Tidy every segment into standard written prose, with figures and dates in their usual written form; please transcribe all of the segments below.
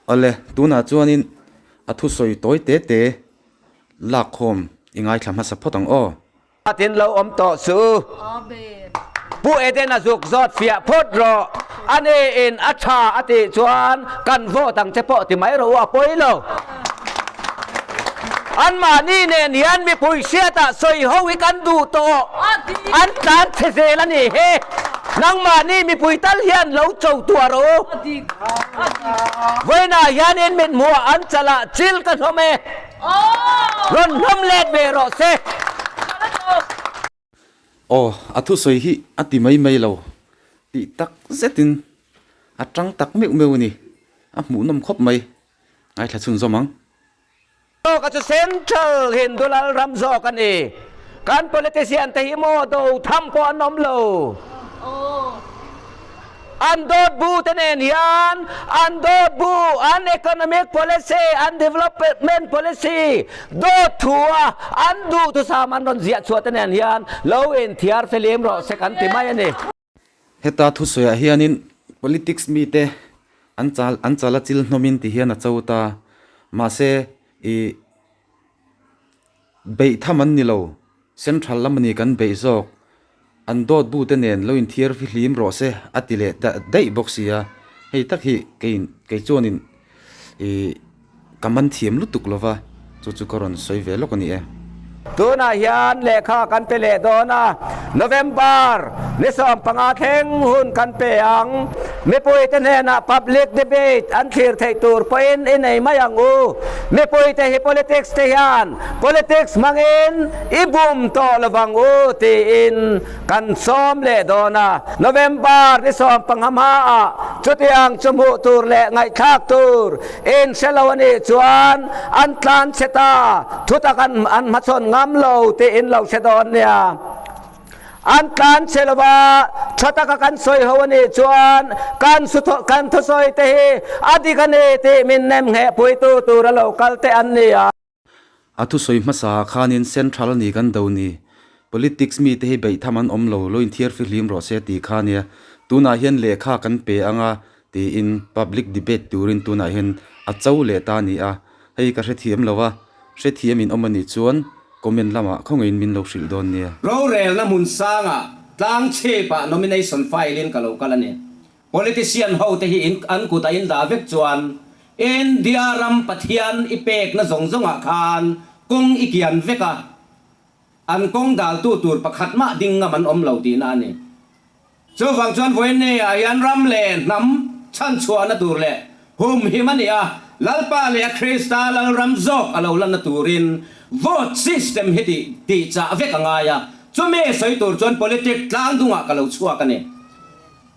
Awle, tunah chuanin a thusawi tawi te te lakkhawm i ngaithla hmasa phawt ang aw. Tin lo awm tawh suh u. Pu Eden a zuk zawt fiah phawt rawh. A ni in a tha a tih chuan kan vote ang che pawh ti mai rawh u a pawi lo. Anmahni nen hian mipui hriatah sawi ho hi kan duh tawh. An tlan chhe zel a ni hi. Nangmahni mipui tal hian lo cho tuah rawh u. Vawiinah hian in mithmuh an chalah chil ka hlawm e. Rawn hlawm let ve rawh se. Aw, a thusawi hi a ti mai mai lo tih tak zetin a tang tak meuh meuh a ni. A hmuhnawm khawp mai. Ngaithla chhunzawm ang. Zawk a chu Central Hindu lal ram zawk a ni. Kan politician te hi maw do tham pawh an awm lo. An dawt bu te nen hian an dawt bu, an economic policy, an development policy dawt thu a an duhthusam an rawn ziah chhuah te nen hian lo inthiar fihlim rawh se kan ti mai a ni. Heta thusawiah hianin politics mite an chal an chal a chil hnawmin ti hian a cho ta. Mahse ih beih tham an ni lo. Central lam a ni kan beih zawk. An dawt bu te nen lo inthiar fihlim rawh se a ti leh daih bawk si a. Hei tak hi kei kei chuanin Ih, ka man thiam lutuk lo va, chu chu ka rawn sawi ve lawk a ni e. Tunah hian lehkha kan pe leh dawn a, November ni 15 thleng hun kan pe ang. Mipuite hnenah public debate an thlir theih tur pawhin i nei mai ang u. Mipuite hi politics te hian politics hmangin i bum tawh lo vang u tiin Kan sawm leh dawn a, November ni 15 hmaah chutiang chu hmuh tur leh ngaihthlak tur in hre lo a nih chuan an tlan chhe ta, thutak an an hmachhawn ngam lo tih in lo hre dawn nia. An tlan chhe lo va, tha taka kan sawi ho a nih chuan kan kan thusawi te hi a dik a ni tih min nem ngheh puitu tur a lo kal te an ni a. A thusawi hmasa ah khanin Central a ni kan do ni. Politics mite hi beihtham an awm lo, lo inthiar fihlim rawh se tih kha nia. Tunah hian lehkha kan pe anga tiin public debate turin tunah hian a cho leh ta a ni a. Hei ka hrethiam lo a, hrethiam in awm a nih chuan comment lamah khawngaihin min lo hrilh dawn nia. Rorelna hmun sangah tlang chhipah nomination file in ka lo kal a ni. Politician ho te hi in an kut a in dah vek chuan India ram Pathian i pekna zawng zawng ah khan kawng i kian vek a, an kawng daltu tur pakhat mah ding ngam an awm lo tihna a ni. Chuvang chuan Vawiinne ah hian ram leh hnam chhanchhuahna tur leh humhim a ni a, Lalpa leh a Krista Lalram zawk a lo lanna turin vote system hi tih tih chah vek a ngai a, chumi sawi tur chuan politic tlangdungah ka lo chhuak a ni.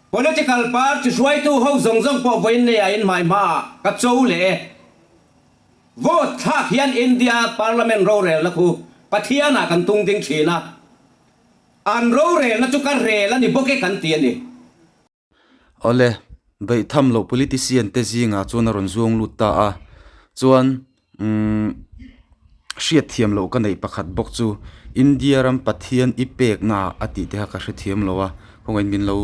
Political party hruaitu ho zawng zawng pawh vawiin nei in hmai hmaah ka cho leh e. Vote thlak hian India Parliament rorelna khu Pathianah kan tung ding thin a, an rorelna chu ka rel a ni bawk e kan ti a ni. Awle, beihtham loh politician te zingah chuan a rawn zuang lut ta a, chuan Umm hriatthiam loh ka neih pakhat bawk chu India ram Pathian i pekna a tih te kha ka hrethiam lo a, khawngaih min lo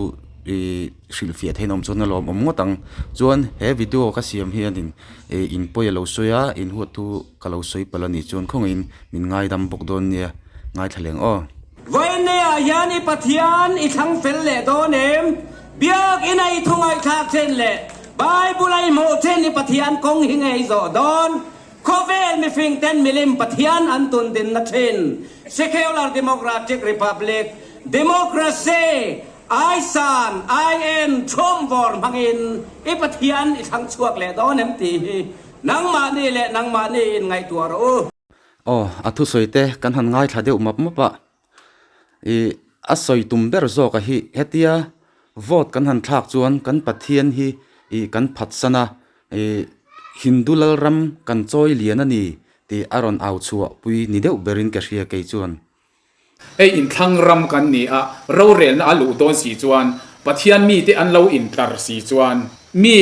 ih hrilhfiah theih na awm chuan a lawmawm ngawt ang. Chuan he video ka siam hianin ih in pawi a lo sawi a, in huat thu ka lo sawi palh a nih chuan khawngaih in min ngaidam bawk dawn nia, ngaithla leng aw. Vawiinneah hian i Pathian i thlang fel leh dawn em? Biakina i thu ngaihthlak then leh Bible a i hmuh thin i Pathian kawng hi nge i zawh dawn? Khawvel mifing ten milim Pathian an tun dinna thin Secular Democratic Republic, Democracy, Aisan, IN, Thumvawr hmangin i Pathian i thlang chhuak leh dawn em tih hi nangmahni leh nangmahni in ngaihtuah rawh u. Aw, a thusawi te kan han ngaithla deuh map map a. Ih a sawi tum ber zawk a hi hetia vote kan han thlak chuan kan Pathian hi ih kan phatsan a ih Hindu Lalram kan chawi lian a ni tih a rawn au chhuah pui ni deuh berin ka hria kei chuan. Hei inthlang ram kan ni a, rorelna a luh dawn si chuan Pathian mite an lo intlar si chuan mi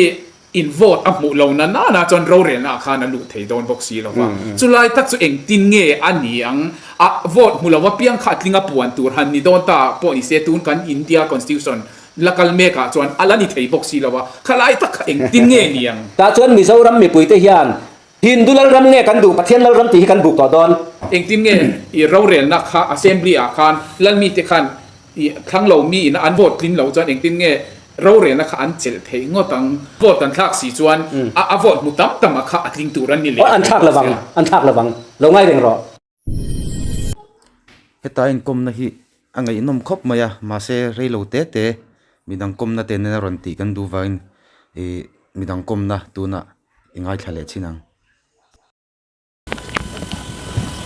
In vote a hmuh lo na nana chuan rorelna ah khan a luh thei dawn bawk si lo va. Chulai tak chu engtin nge a ni ang? A vote hmu lo apiang kha a tling a puan tur han ni dawn ta pawh ni se tun kan India Constitution la kal mek ah chuan a la ni thei bawk si lo a, khalai tak kha engtin nge ni ang? Tah chuan Mizoram mipuite hian Hindu Lalram nge kan duh Pathian Lalram tih hi kan buk tawh dawn. Engtin nge i rorelna kha Assembly ah khan Lalmite khan i thlang lo mi in an vote tling lo chuan engtin nge rorelna kha an chelh theih ngawt ang? Vote an thlak si chuan a a vote hmu tam tam a kha a tling tur an ni leh Aw an thlak lovang, an thlak lovang. Lo ngai reng rawh. Heta inkawmna hi a ngaihnawm khawp mai a, mahse reilo te te midang kawmna te nena rawn tih kan duh vangin ih midang kawmna tunah i ngaithla leh chin ang.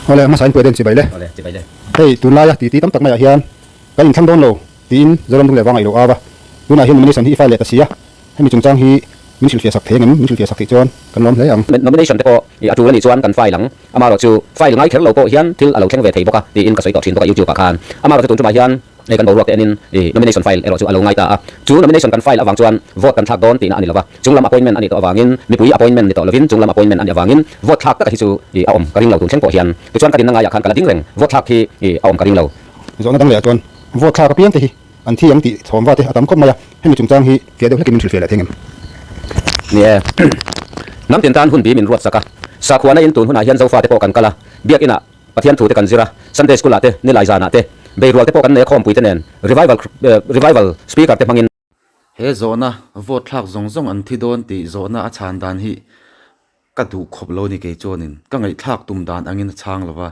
Awle hmasa in puai den chibai le. Hei tunlaia titi tam tak maiah hian kan inthlang dawn lo tiin Zoram Dung leh Vang a ilo au a, tunah hian nomination hi i file leh ta si a, hemi chungchang hi min hrilhfiah sak thei angem? Min hrilhfiah sak theih chuan kan lawm hle ang. Nomination te pawh i a tul a nih chuan kan file ang, amaherawh chu file ngai kher lo pawh hian thil a lo thleng ve thei bawk a tiin ka sawi tawh thin bawk a YouTube ah khan. Amaherawh chu tun tumah hian Hei kan boruak te enin i nomination file erawh chu a lo ngai ta a. Chu nomination kan file avang chuan vote kan thlak dawn tihna a ni lova. Chunglam appointment a nih tawh avangin mipui appointment ni tawh lovin chunglam appointment a nih avangin vote thlak taka hi chu i a awm ka ring lo tun thleng pawh hian. Tichuan ka dinna ngaiah khan ka la ding reng vote thlak hi i a awm ka ring lo. Zawhna dang lehah chuan vote thlak apiang te hi an thi ang tih thawm va te a tam khawp mai a, hemi chungchang hi fiah deuh hlekin min hrilhfiah leh thei ngem? Ni e. Hnam tin tan hun bi min ruat sak a. Sakhuana in tun hunah hian Zofa te pawh kan kal a, Biakinah Pathian thu te kan zir a, Sunday School ah te, Nilai zanah te, beirual te pawh kan nei a khawmpui te nen, Revival Revival Speaker te hmangin. He zawhna vote thlak zawng zawng an thi dawn tih zawhna a chhan dan hi ka duh khawp lo ni kei chuanin ka ngaihthlak tum dan angin a chhang lova,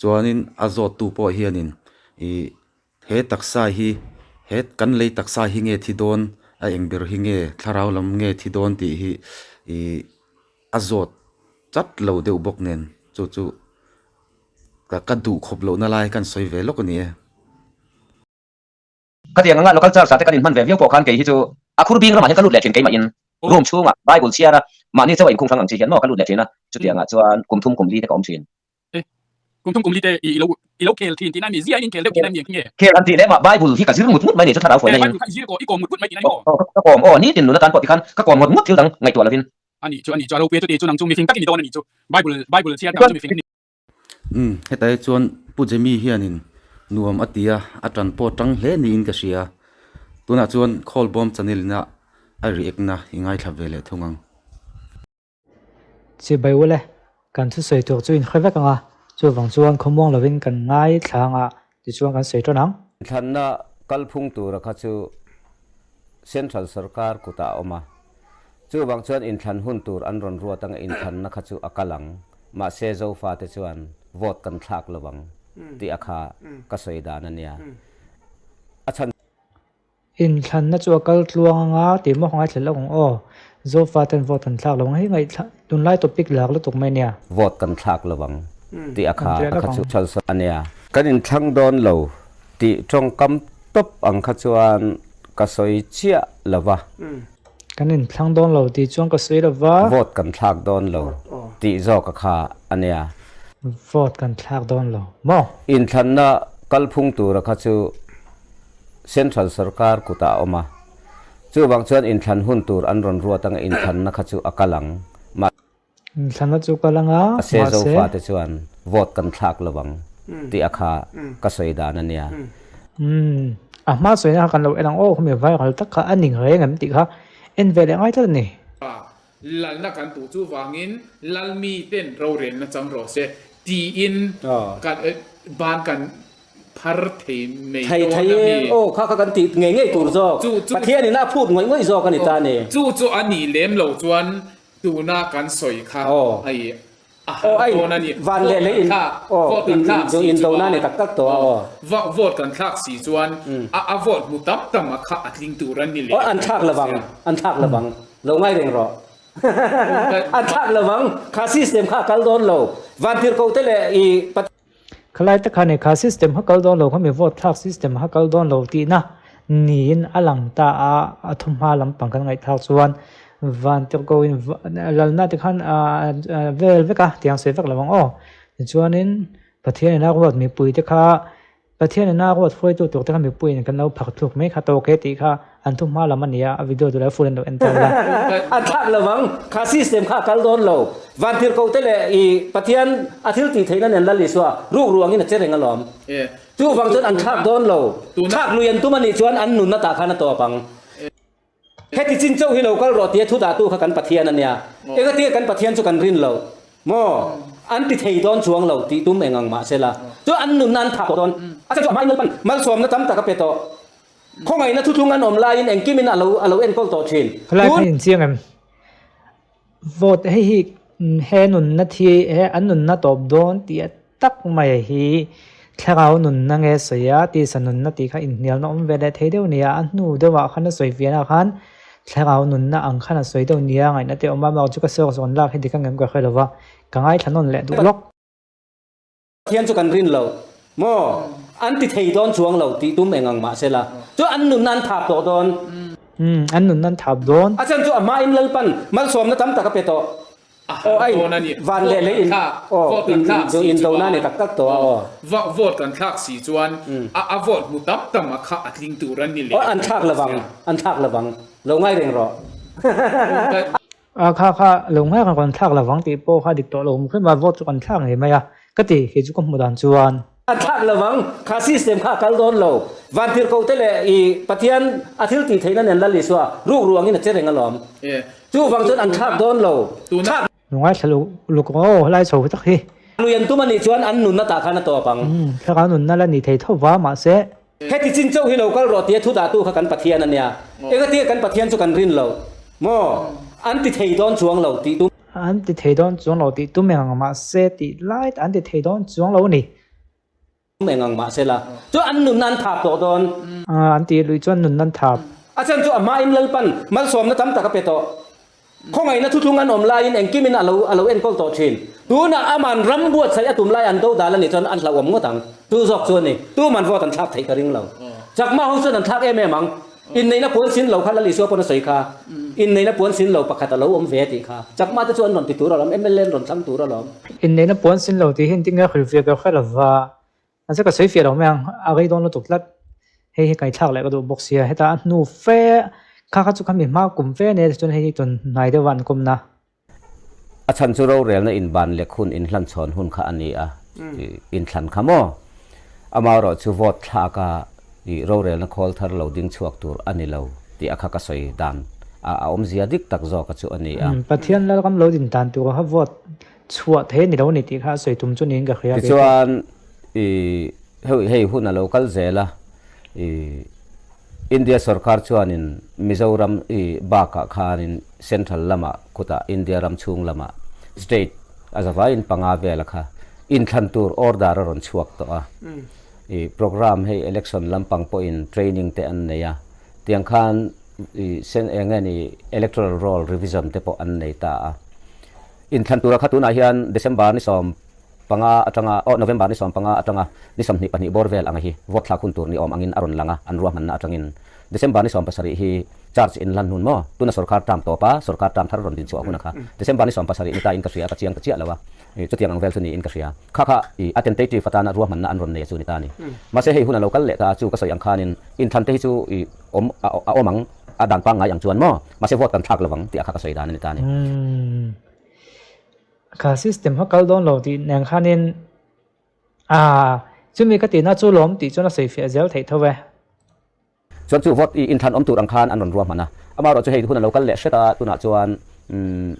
chuanin a zawttu pawh hianin ih he taksa hi he kan lei taksa hi nge thi dawn a eng ber hi nge thlarau lam nge thi dawn tih hi ih A zawt chat lo deuh bawk nen chu chu ka ka duh khawp lohna lai kan sawi ve lawk a ni e. Khatiang anga local church ah te kan inhman ve viau pawh khan kei hi chu a khur bing ramah hian ka lut leh thin keimah in room chhungah bible chhiar a mahni chauh a inkhung hrang ang chi hian maw ka lut leh thin a chutiang ah chuan kum thum kum li te ka awm thin. E, kum thum kum li te i lo i lo khel thin tihna a ni, zia in in khel deuh tihna a ni nge? Khel an tih leh mah Bible hi ka zir ngut ngut mai ni chu thlarau fuaina in. E, Bible kha i zir kaw, i kawm ngut ngut mai tihna a ni maw? Aw, ka kawm aw, nitin nun atan pawh tikhan ka kawm ngut ngut thil dang ngaihtuah lovin. A nih chu, a nih chu, a ropui a chuti chu nang chu mifing tak i ni dawn a nih chu, Bible Bible chhiar tak chu mifing i ni. Umm, hetah hi chuan Pu Jimmy hianin nuam a ti a, a tan pawh tang hle niin ka hria. Tunah chuan Khawlbawm channel ina a react na i ngaithla ve leh thung ang. Chibai ule, kan thusawi tur chu inhre vek ang a, chuvang chuan khawmuang lovin kan ngai thlang a, tichuan kan sawi ṭan ang. Thlanna kalphung tura kha chu Central sorkar kutah a awm a, chuvang chuan inthlan hun tur an rawn ruat anga inthlanna kha chu a kal ang, mahse Zofate chuan vote kan thlak lo ang tih a kha ka sawi dan a nia. A chhan. Inthlanna chu a kal tluang anga tih maw ngaithla lawk ang aw. Zofa ten vote kan thlak lo ang hei ngaihthla tunlai topic lak lutuk mai nia. Vote kan thlak lo ang tih a kha a kha chu chhal sawn a nia. Kan inthlang dawn lo tih tawngkam tawp ang kha chuan ka sawi chiah lo va. Kan inthlang dawn lo tih chuan ka sawi lo va. Vote kan thlak dawn lo tih zawk a kha a nia. Vote kan thlak dawn lo maw? Inthlanna kalphung tura kha chu Central sorkar kutah a awm a, chuvang chuan inthlan hun tur an rawn ruat anga inthlanna kha chu a kal ang. Inthlanna chu kal anga, mahse. Zofa te chuan vote kan thlak lo ang tih a kha ka sawi dan a nia. Umm, a hma sawina kha kan lo en ang aw, khumi viral tak kha a ning reng em tih kha en ve leh ngai tlat a ni. Lalna kan tuh chu vangin Lalmi ten rorelna chang rawh se tiin kan ban kan phar thei mai Thei dawn thei a e, mi. aw kha kha kan tih ngei ngei tur zawk. Chu chu Pathian in a phut ngawih ngawih zawk a ni ta ni. Chu chu a nih lem lo chuan tuna kan sawi kha Aw. a i a Aw har ai dawn a ni. van leh Vote leh kan in thlak aw vote kan in thlak si in do na chuan ni tak tak tawh a aw aw. vote kan thlak si chuan a a vote hmu tam tam a kha a tling tur an ni leh Aw an thlak lovang an thlak lovang lo ngai reng rawh. An thlak lovang kha system kha a kal dawn lo vantirhkoh te leh i Pathian Khalai te khan e kha system kha kal dawn lo kha mi vote thlak system kha kal dawn lo tihna niin a lang ta a, a thawmhma lampang kan ngaihthlak chuan vantirhkoh in lalna te khan vel vek a tiang sawi vek lo ang aw. Tichuanin Pathian in a ruat mipui te kha Pathian in a ruat hruaitu tur te kha mipuiin kan lo phak thluk mai kha tawk e tih kha An thu hma lam a nia, a video duh lai full in lo en ta ula. A thlak lo vang, kha system kha a kal dawn lo. Vantirhkoh te leh i Pathian a thil tih theihna nen Lal Isua ruk ruangin a che reng alawm. Chuvang chuan an thlak dawn lo. Thlak lui an tum a nih chuan an nunna tah khan a tawp ang. Heti chin chauh hi lo kal rawh tia thu dahtu kha kan Pathian a nia. Engatinge kan Pathian chu kan rin loh? Maw? An ti thei dawn chuang lo tih tum eng ang mah se la. Chuan an nunna an thah tawh dawn. A chhan chu a hmain Lalpan malsawmna tam tak a pe tawh. Khawngaihna thuthlung an awm laiin engkimin a lo a lo enkawl tawh thin. Helai khan inchiang em? Vote hei hi he nunna thi he an nunna tawp dawn tih a tak mai hi thlarau nunna nge sawi a tisa nunna tih kha inhnialna awm ve leh thei deuh nia a hnu deuhah khan a sawi fiahna khan thlarau nunna ang khan a sawi deuh nia ngaihna te awm a amaherawhchu ka sawi zawn lak hi dik ang em ka hre lo va ka ngaithla nawn leh duh lawk. Pathian chu kan rin lo maw? An ti thei dawn chuang lo tih tum eng ang mah se la, chu an nunna an thap tawh dawn. Umm, an nunna an thap dawn. A chhan chu a hmain Lalpan malsawmna tam tak a pe tawh. Aw, a in van leh lei in aw, in in do na ni tak tak tawh a aw. Vote kan thlak si chuan a vote hmu tam tam a kha a tling tur an ni leh. Aw, an thlak lovang, an thlak lovang. Lo ngai reng rawh. A kha kha lo nghak a kan thlak lovang tih pawh kha dik tawh lo hrim a, vote chu kan thlak ngei mai a ka ti, kei chu ka hmuh dan chuan. A thlak lovang, kha system kha a kal dawn lo. Vantirhkoh te leh i Pathian a thil tih theihna nen Lal Isua ruk ruangin a che reng alawm. Chuvang chuan an thlak dawn lo. Thlak. Lungaithla luk luk aw helai chho tak hi. Lui an tum a nih chuan an nunna tah khan a tawp ang. Thlalak an nunna la ni thei tho va mahse. Heti chin chauh hi lo kal rawh tia thu dahtu kha kan Pathian a nia. Engatinge kan Pathian chu kan rin loh? Maw? An ti thei dawn chuang lo tih tum. An ti thei dawn chuang lo tih tum eng ang mahse tih lai an ti thei dawn chuang lo a ni. Eng ang mahse la chu an nunna an thap tawh dawn. An tih luih chuan nunna an thap. A chhan chu a hmain Lalpan malsawmna tam tak a pe tawh. Khawngaihna thuthlung an awm laiin engkimin a lo a lo enkawl tawh thin. Tunah aman ram buatsaih a tum lai an do dal a nih chuan an hlauhawm ngawt ang. Chu zawk chu a ni. Tuman vote an thlak theih ka ring lo. Chakma ho chuan an thlak em em ang. Inneihna puan sin lo kha Lal Isua pawn a sawi kha. Inneihna puan sin lo pakhat a lo awm ve tih kha. Chakma te chu an rawn ti tur alawm, mla an rawn thlang tur alawm. Inneihna puan sin lo tih hi engtin nge hrilhfiah ka hre lova. Mahse ka sawi fiah lo mai ang, a rei dawn lutuk tlat. Hei hi kaithlak leh ka duh bawk sia, heta a hnu fe kha kha chu khami hma kum fe ania tichuan hei hi tun hnai deuha an kawmna. A chhan chu rorelna inban lek hun inhlanchhawn hun kha a ni a, inthlan kha maw? Amaherawh chu vote thlak a i rorelna khawl thar lo ding chhuak tur a ni lo tih a kha ka sawi dan a awmzia dik tak zawka chu a ni a. Pathian Lalram lo din dan tur kha vote Chhuah thei a ni lo a ni tih kha a sawi tum chu niin ka hria. Tichuan i hei hei hun a lo kal zel a, i India sorkar chuanin Mizoram i bakah khanin Central lamah khutah India ram chhung lamah state a zavaiin panga vela kha inthlan tur order a rawn chhuak tawh a. I programme hei election lampang pawhin training te an nei a, tiang khan i eng nge ni electoral roll revision te pawh an nei ta a. Inthlan tura kha tunah hian December ni 15 atanga aw November ni 15 atanga ni 22 bawr vel ang hi vote thlak hun tur ni awm angin a rawn lang a, an ruahmanna atangin December ni 17 hi charge inlan hun maw? Tuna sorkar term tawp a, sorkar term thar rawn din chhuah hun a kha December ni 17 ni ta in ka hria, ka chiang ta chiah lo a, chutiang ang vel chu niin ka hria. Kha kha i a tentative atana ruahmanna an rawn nei chu ni ta a ni. Mahse hei hun a lo kal leh ta a, chu ka sawi ang khanin inthlan te hi chu i awm a awm ang. A dan pangngai ang chuan maw? Mahse vote kan thlak lovang tih a kha ka sawi dan a ni ta a ni. Umm. Kha system kha kal dawn lo tih nen khanin ah chumi ka tihna chu lawm tih chuan a sawi fiah zel theih tho e. Chuan chu vote i inthlan awm tur ang khan an rawn ruahman a. Amaherawhchu hei hun a lo kal leh hret a, tunah chuan umm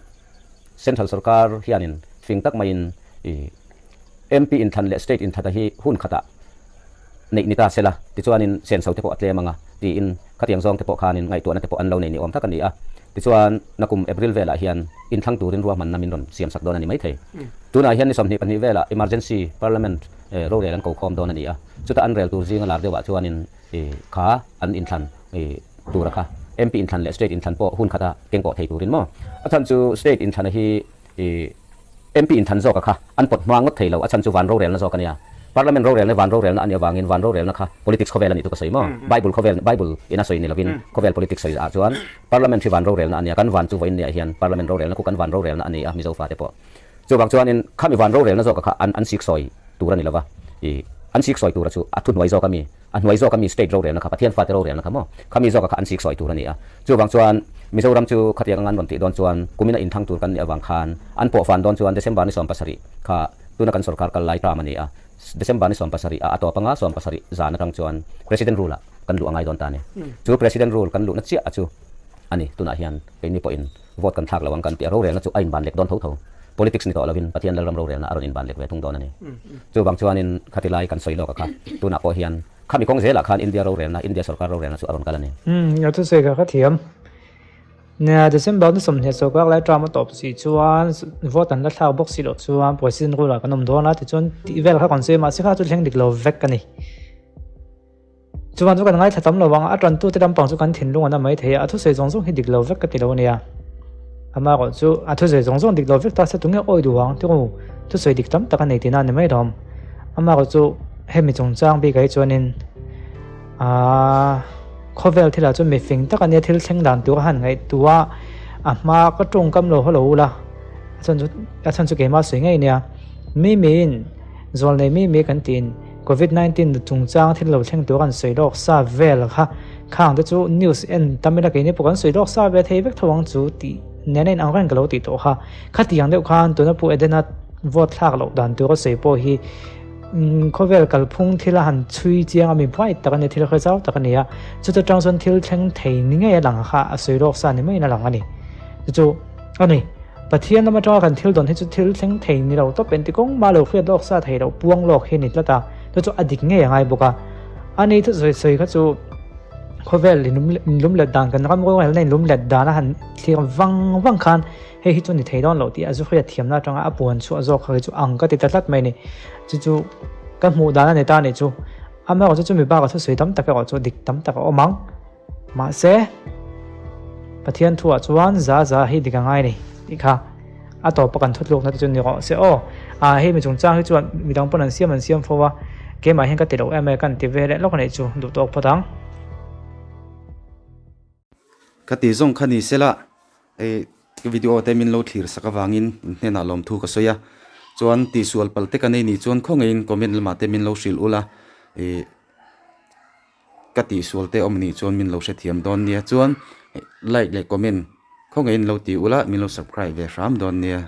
Central sorkar hianin fing tak maiin i MP inthlan leh State inthlan hi hun khatah neih ni ta sela, tichuanin senso te pawh a tlem ang a, tiin khatiang zawng te pawh khanin ngaihtuahna te pawh an lo nei ni awm tak a ni a. Tichuan, nakum April velah hian inthlang turin ruahmanna min rawn siamsak dawn a ni maithei. Tunah hian ni 22 velah Emergency Parliament rorel an ko khawm dawn a ni a, chuta an rel tur zinga lar deuhah chuanin kha an inthlan tura kha MP inthlan leh State inthlan pawh hun khata keng pawh thei turin maw? A chhan chu State inthlana hi MP inthlan zawka kha an pawt hma ngawt thei lo, a chhan chu van rorelna zawk a nia. Parliament rorelna van rorelna a nih avangin van rorelna kha politics khawvel a nih chu ka sawi maw? Bible khawvel, Bible in a sawi ni lovin khawvel politics sawi ah chuan Parliament hi van rorelna a nia, kan van chu vawiin niah hian Parliament rorelna khu kan van rorelna a ni a, Mizo fate pawh. Chuvang chuanin khami van rorelna zawka kha an an siksawi tur a ni lova. An siksawi tura chu a thuhnuai zawk a mi, a hnuai zawk a mi state rorelna kha, Pathian fate rorelna kha maw? Khami zawka kha an siksawi tur a ni a. Chuvang chuan Mizoram chu khatiang anga an rawn tih dawn chuan kumina inthlang tur kan nih avang khan an pawhfan dawn chuan December ni 70 kha tuna kan sorkar kal lai term a ni a. December ni 70 ah a tawp anga 70 zan atang chuan President Rule ah kan luh a ngai dawn ta a ni. Chu President Rule kan luhna chiah a chu a ni. Tunah hian keini pawhin vote kan thlak lo ang kan tih a, rorelna chu a inban lek dawn tho tho. Politics ni tawh lovin Pathian Lalram rorelna a rawn inban lek ve thung dawn a ni. Chuvang chuanin khati lai kan sawi lawk a kha, tunah pawh hian khami kawng zelah khan India rorelna, India sorkar rorelna chu a rawn kal a ni. Umm, a thusawi kha ka thiam. Nia, December ni 20 sorkar lai term a tawp si chuan vote an la thlak bawk si loh chuan President rule ah kan awm dawn a, tichuan tih vel kha kan sawi mahse kha chu thleng dik lo vek a ni. Chuan chu kan ngaithla tam lo ang, a tantute lampang chu kan thinlung an a mai thei a, a thusawi zawng zawng hi dik lo vek ka ti lo ania. Amaherawh chu a thusawi zawng zawng dik lo vek ta se tunge awi duh ang tir'u, thusawi dik tam tak a nei tihna a ni mai lawm. Amaherawh chu hemi chungchang bikah hi chuanin aaa khawvel thilah chuan mifing tak ania thil thleng dan tur a han ngaihtuah a, a hma ka tawngkam lo haw lo ula, a chhan chu a chhan chu keimah sawi ngei ania, mi miin zawl nei mi mi kan tiin. Covid 19 chungchang thil lo thleng tur an sawi lawk sa vel kha khang te chu news en tam ila keini pawh kan sawi lawk sa ve thei vek tho ang chu tih nen a in ang reng ka lo tih tawh kha. Khatiang deuh khan tuna Pu Edena vote thlak loh dan tur a sawi pawh hi khawvel kalphung thil a han chhui chiang a mi buai tak a ni thil hre zau tak a ni a chuta tang chuan thil thleng thei ni ngei a lang kha a sawi lawk sa ni maiin a lang a ni. Chu chu a ni. Pathian lam atanga kan thil dawn hi chu thil thleng thei ni lo tawp engti kawng mah lo hriat lawk sa thei lo puang lawk hi a ni tlat a, chu chu a dik ngei a ngai bawk a. Ani thu sawi sawi kha chu khawvel inlum let dan kan ram rorelna inlum let dan a han thlir vang vang khan hei hi chu ni thei dawn lo tih a zu hriat thiamna atanga a puan chhuah zawk kha hi chu ang ka ti ta tlat mai a ni. Chu chu ka hmuh dan a ni ta a nih chu. Amaherawhchu chu mi bak a thusawi tam tak erawh chu dik tam tak a awm ang. Mahse, Pathian thuah chuan za za hi dik a ngai ni tih kha a tawpa kan thutlukna te chu ni rawh se aw. Ah hei mi chungchang hi chuan midang pawn an siam an siam fo a, keimah hian ka ti lo em e ka inti ve leh lawk a nih chu duh tawk phawt ang. Ka ti zawng kha ni sela hei video te min lo thlir sak avangin in hnenah lawmthu ka sawi a, chuan tihsual pal te ka nei nih chuan khawngaihin comment lamah te min lo hrilh ula ih. Ka tihsual te awm nih chuan min lo hrethiam dawn nia chuan like leh comment khaw ngeiin lo ti ula min lo subscribe ve hram dawn nia.